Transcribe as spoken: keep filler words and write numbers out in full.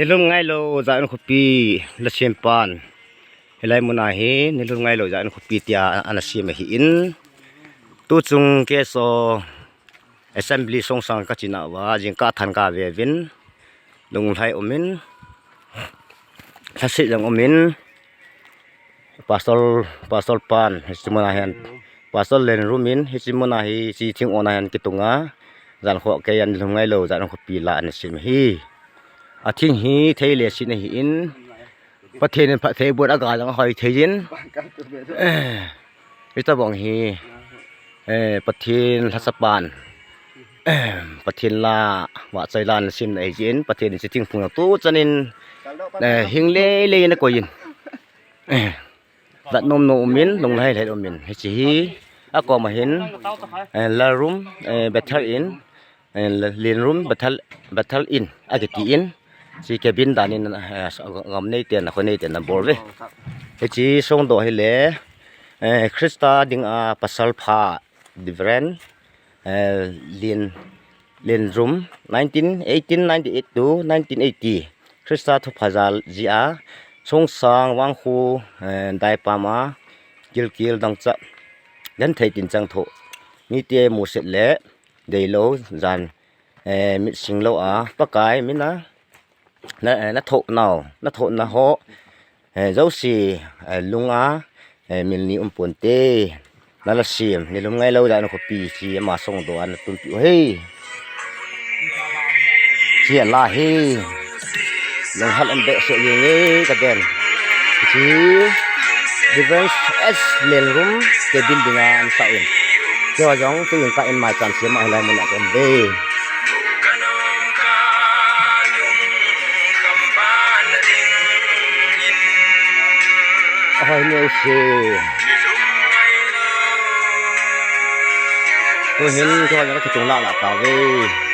Nilhum Ngailo Zan Khupi la siem pan. Hi lai hmuna hi Nilhum Ngailo Zan Khupi tia an siem a hin. Tu chung KSO Assembly Songsang ka china wa, zing ka than ka ve vin. Lunglhai umin. Thasi zang umin. Pastor, Pastor pan, hi chi hmuna hin. Pastor Lenrum in, hi chi hmuna hi, chi thing ona hin kitunga. Zan khuo kei an Nilhum Ngailo Zan Khupi la an siem hi. A thing hi, thei le sin a hin. Pathienin phatthei bur a ga lang hoi thei in. Eh, hi ta bawng hi. Eh, Pathien hlatsapan. Eh, Pathien la, wa chai la an siem na hi in. Pathienin chi thing phung tu chanin. Eh, hing le le na koin. Eh, Zat nom no umin, lunglhai lhai umin. Hi chi hi, a koma hin, eh, Lalrum, eh, Bethel in, eh, Lenrum Bethel, Bethel in, a kiti in. Chi cabin dan in, eh, ngam nei te na, khaw nei te na bor ve. Hi chi song do hi le, eh, Krista ding a pasal pha, Reverend, eh, Lien, Lenrum, nineteen, eighteen ninety-eight to nineteen eighty. Krista thupha zal zia, Songsang Vangkhu, eh, Daipama, Kilkil dang cha, dan thei tin chang tho. Mi te mu set le, dei lo, zan, eh, mit sing lo a, Pakai, mina, na, eh, na tho nau, na tho na ho, eh, zo si, eh, lunga, eh, mil ni um pon te. Na la siem, Nilhum Ngailo Zan Khupi si ama song do an tum piu hei. Si la hi. Nang hal an be se ye nge ka den. Si Reverend S Lenrum ke building a an sa in. Ke wa jong tu in ka in mai chan siem a lai mun a kon de. Ahoi ni si. Tu hin tu hin ka chung la la ta ve.